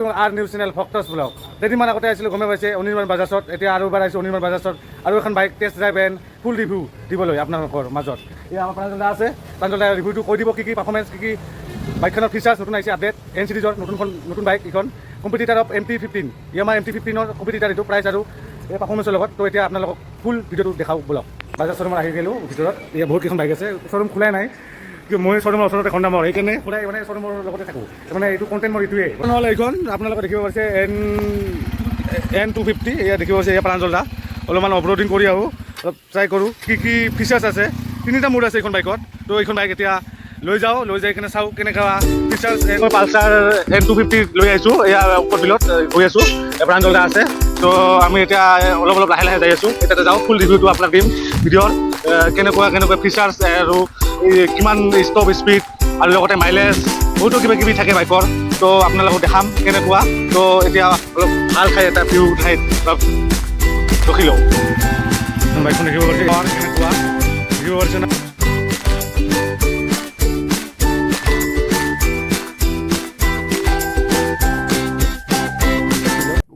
R news channel ভক্তছ blog. কেইদিনমান আগতে আহিছিলোঁ, গমে পাইছে, অনিৰ্বাণ বাজাজত। এতিয়া আৰু এবাৰ আহিছোঁ অনিৰ্বাণ বাজাজত আৰু এখন bike test drive and full review দিবলৈ আপোনালোকৰ মাজত। এয়া আমাৰ প্ৰাঞ্জল দা আছে। প্ৰাঞ্জল দা ৰিভিউটো কৈ দিব, কি কি পাৰফৰ্মেঞ্চ, কি কি বাইকখনৰ ফিচাৰ্ছ নতুন আহিছে, আপডেট। এন চিৰিজৰ নতুনখন নতুন বাইক এইখন, competitor of M T 15, Yamaha M T 15ৰ কম্পিটিটাৰ এইটো, প্ৰাইচ আৰু এই পাৰফৰ্মেঞ্চৰ লগত। তো এতিয়া আপোনালোকক ফুল ভিডিঅ'টো দেখাওঁ ব'লক। বাজাজ শ্ব'ৰুমত আহি গ'লোঁ। ভিতৰত এতিয়া বহুত কেইখন বাইক আছে। শ্ব'ৰুম খোলাই নাই। কি মই শ্ব'ৰুমৰ ওচৰতে খন্দা মোৰ, সেইকাৰণে সদায় মানে শ্ব'ৰুমৰ লগতে থাকোঁ। মানে এইটো কণ্টেণ্ট মোৰ এইটোৱে। নহ'লে এইখন আপোনালোকে দেখিব পাৰিছে এন 250। এয়া দেখিব পাৰিছে, এয়া প্ৰাঞ্জল দা। অলপমান অফ ৰোডিং কৰি আহোঁ, অলপ ট্ৰাই কৰোঁ কি কি ফিচাৰ্ছ আছে। তিনিটা মোড আছে এইখন বাইকত। তো এইখন বাইক এতিয়া লৈ যাওঁ, লৈ যাই কিনে চাওঁ কেনেকুৱা ফিচাৰ্ছ। মই পালচাৰ এন 250 লৈ আহিছোঁ। এয়া বিলত গৈ আছোঁ, প্ৰাঞ্জল দা আছে। তো আমি এতিয়া অলপ অলপ লাহে লাহে যাই আছোঁ। এতিয়া যাওঁ, ফুল ৰিভিউটো আপোনাক দিম ভিডিঅ'ৰ, কেনেকুৱা কেনেকুৱা ফিচাৰ্ছ আৰু এই কিমান টপ স্পীড আৰু লগতে মাইলেজ, বহুতো কিবা কিবি থাকে বাইকৰ। তো আপোনালোকক দেখাম কেনেকুৱা। তো এতিয়া অলপ ভাল খাই এটা ভিউ ঠাইত অলপ ৰখি লওঁ। বাইকখন দেখিব পাৰিছে, কেনেকুৱা দেখিব পাৰিছে না?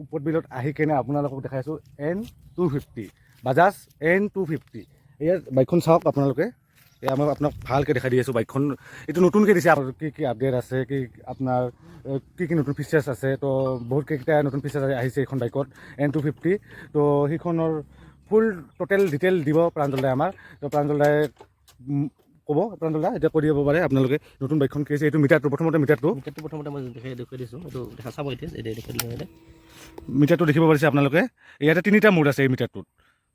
ওপৰত বিলত আহি কেনে আপোনালোকক দেখাই আছোঁ এন 250, বাজাজ এন 250। ইয়াত বাইকখন চাওক আপোনালোকে। এয়া মই আপোনাক ভালকৈ দেখাই দি আছোঁ বাইকখন। এইটো নতুনকৈ দিছে। আপোনাৰ কি কি আপডেট আছে, কি আপোনাৰ কি কি নতুন ফিচাৰ্ছ আছে। তো বহুত কেইটা নতুন ফিচাৰ্ছ আহিছে এইখন বাইকত এন 250। তো সেইখনৰ ফুল টোটেল ডিটেইল দিব প্ৰাঞ্জল দাই আমাৰ। তো প্ৰাঞ্জল দাই ক'ব। প্ৰাঞ্জল দা, এতিয়া কৈ দিব পাৰে আপোনালোকে নতুন বাইকখন কি হৈছে। এইটো মিটাৰটো, প্ৰথমতে মিটাৰটো। মিটাৰটো প্ৰথমতে মই দেখাই দেখুৱাই দিছোঁ। এইটো দেখা চাব এতিয়া, এতিয়া দেখুৱাই দিলোঁ ইয়াতে। মিটাৰটো দেখিব পাৰিছে আপোনালোকে। ইয়াতে তিনিটা মোড আছে এই মিটাৰটোত।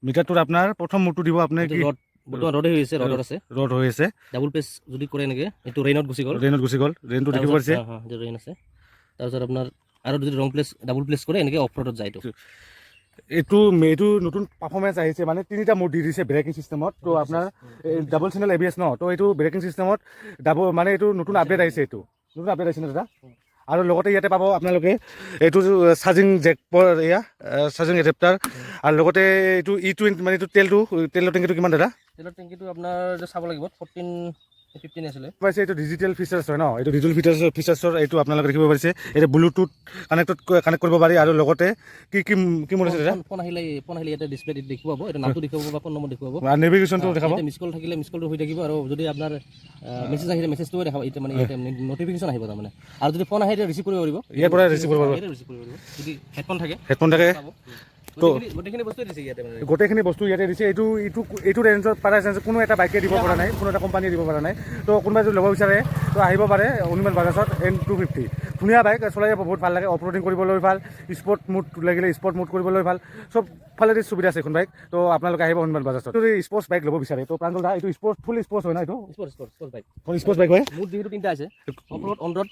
মিটাৰটোত আপোনাৰ প্ৰথম মোডটো দিব আপুনি এইটো কি? ৰড, বৰ্তমান ৰডে হৈ আছে, ৰডত আছে। ৰড হৈ আছে। ডাবুল প্ৰেছ যদি কৰে এনেকৈ, এইটো ৰেইনত গুচি গ'ল। ৰেইনত গুচি গ'ল। ৰেইনটো দেখিব পাৰিছে। ৰেইন আছে। তাৰপিছত আপোনাৰ আৰু যদি ৰং প্লেচ, ডাবুল প্ৰেছ কৰে এনেকৈ, অফ ৰডত যায় এইটো। এইটো নতুন পাৰফৰ্মেঞ্চ আহিছে, মানে তিনিটা মোড দি দিছে ব্ৰেকিং চিষ্টেমত। তো আপোনাৰ ডাবল চেনেল এবিএছ ন, তো এইটো ব্ৰেকিং চিষ্টেমত ডাবল, মানে এইটো নতুন আপডেট আহিছে। এইটো নতুন আপডেট আহিছে ন দাদা? আৰু লগতে ইয়াতে পাব আপোনালোকে এইটো চাৰ্জিং জেক, এয়া চাৰ্জিং এডেপ্টাৰ। আৰু লগতে এইটো ই 20, মানে এইটো তেলৰ টেংকিটো কিমান দাদা? তেলৰ টেংকিটো আপোনাৰ এইটো চাব লাগিব, 14 15 আছিলে। পাইছে। এইটো ডিজিটেল ফিচাৰ্ছ হয় ন? এইটো ডিজিটেল ফিচাৰ্ছৰ এইটো আপোনালোকে দেখিব পাৰিছে। এইটো ব্লুটুথ কানেক্ট কৰিব পাৰি। আৰু লগতে কি কি কি মোড আছে দাদা? ফোন আহিলে ইয়াতে ডিছপ্লে দেখুৱাব, এইটো নামটো দেখুৱাব বা ফোন নম্বৰ দেখুৱাব। নেভিগেশ্যনটো দেখাব। মিছ কল থাকিলে মিছ কলটো হৈ থাকিব আৰু যদি আপোনাৰ মেছেজ আহিলে মেছেজটোও দেখাব। এতিয়া মানে ইয়াতে নটিফিকেশ্যন আহিব তাৰমানে। আৰু যদি ফোন আহে এতিয়া ৰিচিভ কৰিব পাৰিব। ইয়াৰ পৰা ৰিচিভ কৰিব পাৰিব। ৰিচিভ কৰিব পাৰিব। যদি হেডফোন থাকে। হেডফোন থাকে। পাব। তো গোটেইখিনি বস্তুৱে দিছে ইয়াতে মানে। গোটেইখিনি বস্তু ইয়াতে দিছে। এইটো এইটো এইটো ৰেঞ্জত, প্ৰাইচ ৰেঞ্জত কোনো এটা বাইকে দিব পৰা নাই, কোনো এটা কোম্পানীয়ে দিব পৰা নাই। তো কোনোবাই যদি ল'ব বিচাৰে, তো আহিব পাৰে অনিৰ্বাণ বাজাজত। এন 250 ধুনীয়া বাইক, চলাই বহুত ভাল লাগে। অফ ৰোডিং কৰিবলৈ ভাল, স্পৰ্ট মুড লাগিলে স্পৰ্ট মুড কৰিবলৈ ভাল, চব ফালেদি সুবিধা আছে এইখন বাইক। তো আপোনালোকে আহিব অনিৰ্বাণ বাজাজত যদি স্পৰ্টছ বাইক ল'ব বিচাৰে। তো প্ৰাঞ্জল দা, এইটো স্পৰ্টছ, ফুল স্পৰ্টছ হয় ন এইটো? Sports bike. স্পৰ্টছ বাইক হয়। মোৰ যিহেতু তিনিটা আছে, off road, on road.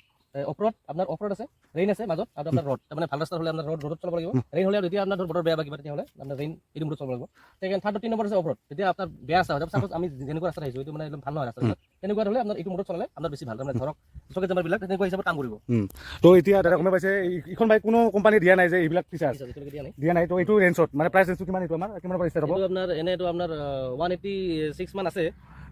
Off road আপোনাৰ অফ ৰোড আছে, ৰেইন আছে মাজত আৰু আপোনাৰ ৰড। তাৰমানে ভাল ৰাস্তা হ'লে আপোনাৰ ৰডত চলাব লাগিব। ৰেইন হ'লে যেতিয়া আপোনাৰ ধৰ বতৰ বেয়া বা কিবা, তেতিয়াহ'লে আপোনাৰ ৰেইন এইটো মোডত চলাব লাগিব। ছেকেণ্ড, থাৰ্ড, তিনি নম্বৰ আছে অফ ৰোড। যেতিয়া আপোনাৰ বেয়া ৰাস্তা হয়, চাপ'জ আমি যেনেকুৱা ৰাস্তাত আহিছোঁ, এইটো মানে একদম ভাল নহয় ৰাস্তা, তেনেকুৱা হ'লে আপোনাৰ এইটো মোডত চলালে আপোনাৰ বেছি ভাল। তাৰমানে ধৰক চকেট জাম্পাৰবিলাক তেনেকুৱা হিচাপত কাম কৰিব। তো এতিয়া দাদা, গমে পাইছে, এইখন বাইক কোনো কোম্পানী দিয়া নাই যে এইবিলাক ফিচাৰ্ছ। এতিয়ালৈকে দিয়া নাই। দিয়া নাই। তো এইটো ৰেঞ্জত, মানে প্ৰাইচ ৰেঞ্জটো কিমান এইটো আমাৰ কিমানৰ পৰা ষ্টাৰ্ট হ'ব? এইটো আপোনাৰ এনে এইটো আপোনাৰ 186 মান আছে।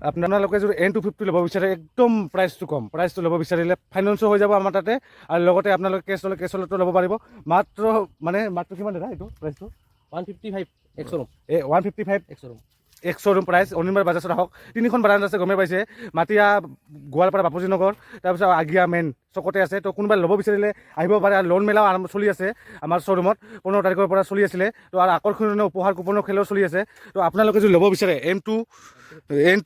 আপোনালোকে যদি এন 250 ল'ব বিচাৰে, একদম প্ৰাইচটো কম। প্ৰাইচটো ল'ব বিচাৰিলে ফাইনেন্সো হৈ যাব আমাৰ তাতে আৰু লগতে আপোনালোকে কেছ ল'লে কেছ ল'লেতো ল'ব পাৰিব। মাত্ৰ মানে মাত্ৰ কিমান দাদা এইটো প্ৰাইচটো? 155 এক্স শ্ব'ৰুম। এই 155। X showroom. X showroom price. Anirban বাজাজত আহক। তিনিখন ব্ৰাঞ্চ আছে, গমেই পাইছে, মাটিয়া, গোৱালপাৰা, বাপুজী নগৰ, তাৰপিছত আগিয়া মেইন চকতে আছে। তো কোনোবাই ল'ব বিচাৰিলে আহিব পাৰে। আৰু লোন মেলাও আৰম্ভ চলি আছে আমাৰ শ্ব'ৰুমত, 15 তাৰিখৰ পৰা চলি আছিলে। তো আৰু আকৰ্ষণীয় উপহাৰ কুপনৰ খেলো চলি আছে। তো আপোনালোকে যদি ল'ব বিচাৰে এন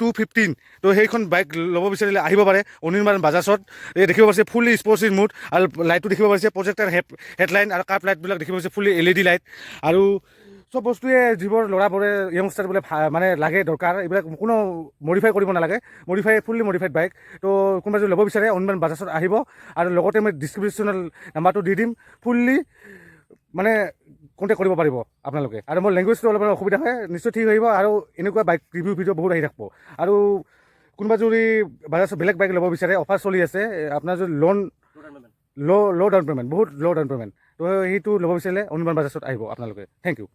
215, তো সেইখন বাইক ল'ব বিচাৰিলে আহিব পাৰে অনিৰ্বাণ বাজাজত। এই দেখিব পাৰিছে, ফুলি স্পৰ্টছ ইন মুড আৰু লাইটটো দেখিব পাৰিছে, প্ৰজেক্টাৰ হেডলাইন আৰু কাৰ্প লাইটবিলাক দেখিব পাৰিছে, ফুলি এলইডি লাইট আৰু চব বস্তুৱে যিবোৰ ল'ৰাবোৰে, য়ংষ্টাৰ বোলে মানে লাগে দৰকাৰ, এইবিলাক কোনো মডিফাই কৰিব নালাগে। Fully modified bike. তো কোনোবা যদি ল'ব বিচাৰে, অনিৰ্বাণ বাজাজত আহিব। আৰু লগতে মই ডিছক্ৰিপশ্যনেল নাম্বাৰটো দি দিম, ফুল্লি মানে কণ্টেক্ট কৰিব পাৰিব আপোনালোকে। আৰু মোৰ লেংগুৱেজটো অলপমান অসুবিধা হয়, নিশ্চয় ঠিক আহিব। আৰু এনেকুৱা বাইক ৰিভিউ ভিডিঅ' বহুত আহি থাকিব। আৰু কোনোবা যদি বাজাজত বেলেগ বাইক ল'ব বিচাৰে, অফাৰ চলি আছে। আপোনাৰ যদি লোন ল' ল' ডাউন পে'মেণ্ট, বহুত ল' ডাউন পে'মেণ্ট, তো সেইটো ল'ব বিচাৰিলে অনিৰ্বাণ বাজাজত আহিব আপোনালোকে। Thank U.